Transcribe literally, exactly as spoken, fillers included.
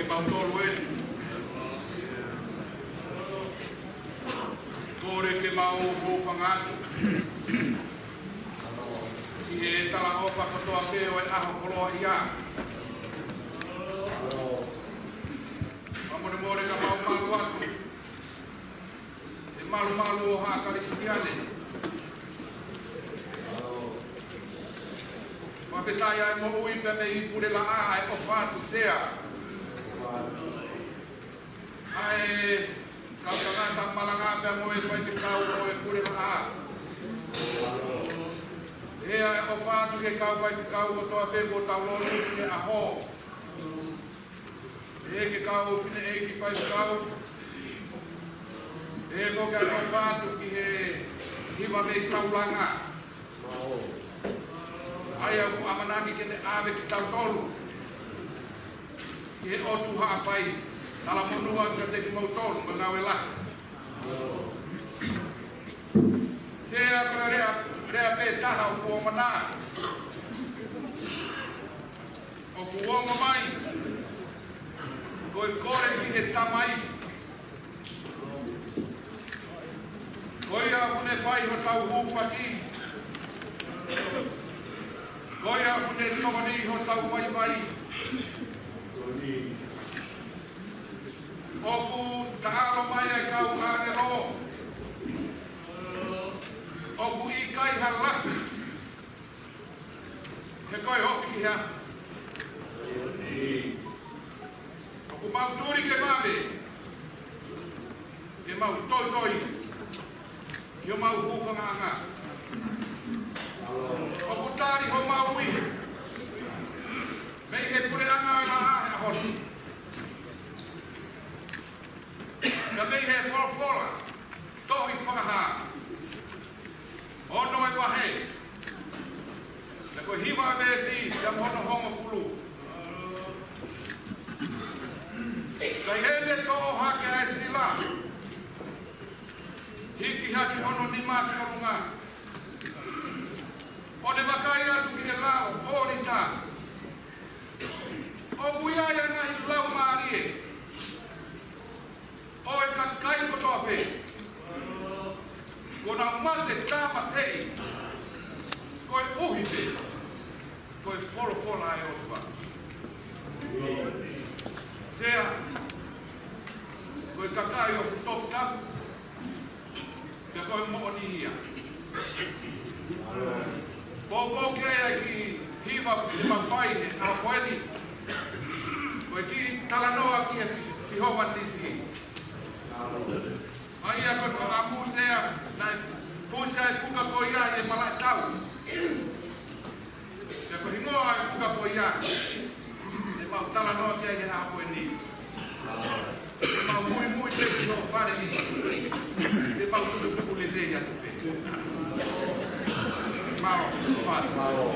Mau tolu eni. Kole ke mau hūfanga atu ʻi he talaʻofa kotoa pē ʻo e ʻaho koloaʻia. Fakamolemole ka mau malu atu. ʻE malumalu ʻo haʻa Kalisitiane. Fakafetaʻi ʻa e moʻui pea mei he pule laʻā ʻa e ʻofa atu Sea. ʻA e kau tangata malanga pea mo e faifekau ʻo e pule laʻā. ʻE ʻa e ʻofa atu ki he kau faifekau kotoa pē kuo tau lōnuku he ʻaho. ʻE ki he kau fineʻeiki faifekau. ʻE ko e ʻofa atu ki he hiva mei taulanga. ʻA ia ʻoku ʻamanaki ke ne ʻave kitautolu ki he ʻOtua Haʻapai. Talamonū atu kiate kimoutolu mo e ngāue lahi. Sea, ko e lea, lea pē taha ʻoku ʻomai. ʻOku ongo mai, ko e kole ki he Tamai. Ko ia ʻoku ne fai hotau hūfaki. Ko ia ʻoku ne tokoni hotau vaivai. ʻOku taʻalo mai ʻa e kau ʻāngelo. ʻOku ʻikai ha lafi. He ko e ofi ki hea. ʻOku mau tuli ke vave. Ke mau toitoi ki homau hūfangaʻanga. ʻOku tali homau ui mei he puleʻanga ʻo e laʻā he ʻaho ni. Ka mei he folofola, tohi Fakahā ono ʻa e vahe, ʻa ia ko e hiva ʻa e veesi, ʻa ia ko hono hongofulu. Ka ʻi heʻene toʻo hake ʻa e sila, hiki hake hono nima ki ʻolunga, ʻo ne vakai atu ki he lao ʻo ʻĪteni, ʻoku ʻi ai ʻa e ngaahi laumālie ʻo e kakai kotoa pē, kuo nau mate tāmateʻi koeʻuhi pē ko e folofola ʻa e ʻOtua. Sea, ko e kakai ʻoku toputapu, pea ko e moʻoni ia. Poupou ki ai ʻa e kiʻi hiva ʻoku mau fai he ʻaho ko eni. Ko e kiʻi talanoa ki he Sihova Nisi. ʻA ia ko e fakaʻamu Sea, naʻe fusi ʻa e puka ko ia ʻi he malaʻe tau. Pea ko e hingoa ʻo e puka ko ia, ʻe mau talanoa ki ai he ʻaho ko eni. ʻE mau muimui pē ki hoʻo fale ni. ʻE mau tukutuku lelei atu pē. Mālō, mālō.